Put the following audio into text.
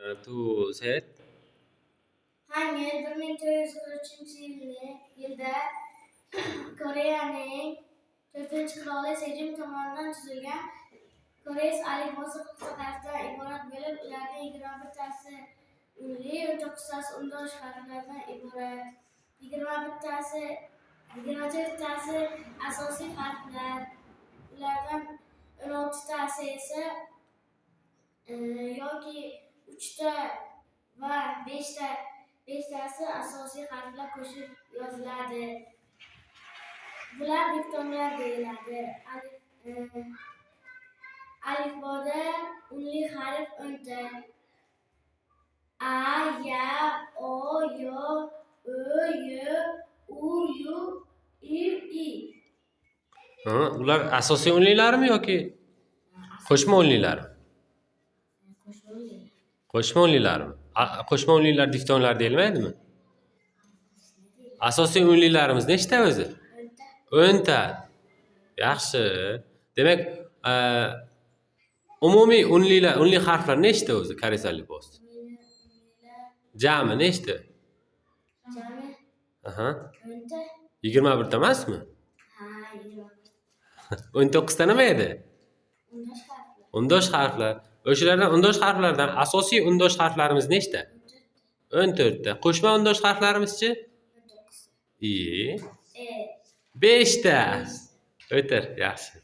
To say it. Hangil 1443 yilda Koreyaning to'rtinchi qiroli Sejong tomonidan tuzilgan koreys alifbosi 40 ta harfdan iborat bo'lib, ulardan 21 tasi unli, 19 tasi undosh harflardan iborat. 21 tasi, 24 tasi asosiy harflar, ulardan 16 tasi esa yoki uchta va beshtasi asosiy harflar qo'shib yoziladi. Bular diftonglar deyiladi. Alifboda unli harf 10 ta: a, ya, o, yo, ö, yo, u, yu, i, i. Ha, ular asosiy unlilarmi yoki qo'shma unlilarmi? Qo'shma unli. Qo'shma unlilarmi? Qo'shma unlilar diftonglar deyilmaydimi? Asosiy unlilarimiz nechta o'zi? 10 ta. 10 ta. Yaxshi. Demak, umumiy unlilar, unli harflar nechta o'zi koreys alifbosida? Unlilar Jami nechta? Jami 10 ta. 21 ta emasmi? Ha, 21. 19 ta nima edi? Undosh harflar. Undosh harflar. O'shalardan, undosh harflardan asosiy undosh harflarimiz nechta? 14 ta. 14 ta. Qo'shma undosh harflarimizchi? 19. I E. 5 ta. O'tir, yaxshi.